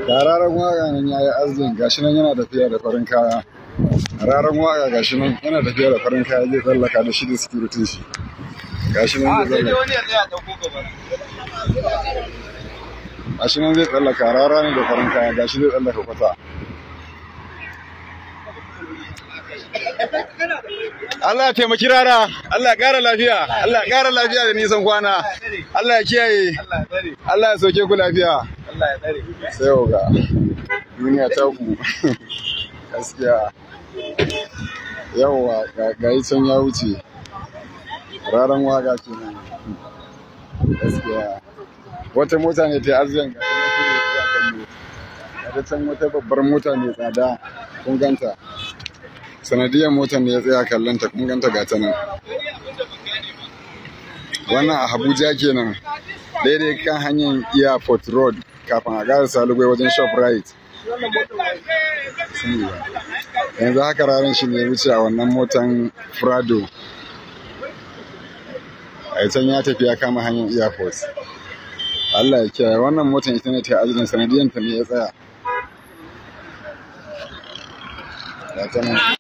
Ga Raran Waka nan ya yi arzikin, gashi nan yana tafiya da farin kaya. Raran Waka gashi nan yana tafiya da farin kaya, zai tsallaka da shi da security shi. Gashi nan zai tsallaka. Gashi nan zai tsallaka, Rara ne da farin kaya, gashi zai tsallaka kwata. Allah ya taimaki Rara, Allah ya ƙara lafiya, Allah ya ƙara lafiya da nisan kwana, Allah ya kiyaye, Allah ya sauke ku lafiya. Sai ga duniya ta ku gaskiya. Yawwa, ga yi can ya wuce. Raran Waka kenan. Gaskiya. Wata mota ne ta arzikin ga ta can, wata babbar mota mai tsada, kun ganta. Sanadiyar motar ne ya tsaya kallon ta, kun ganta ga ta nan. Wannan a Abuja kenan, daidai kan hanyar Airport Road kafin a ƙarasa Lugbe wajen Shoprite. Yanzu haka Raran shi ne wuce a wannan motan Prado. A can ya tafi ya kama hanyar Airport. Allah ya kiyaye. Wannan motan ita ne ta ajalin, sanadiyar ta ne ya tsaya. Ga ta nan.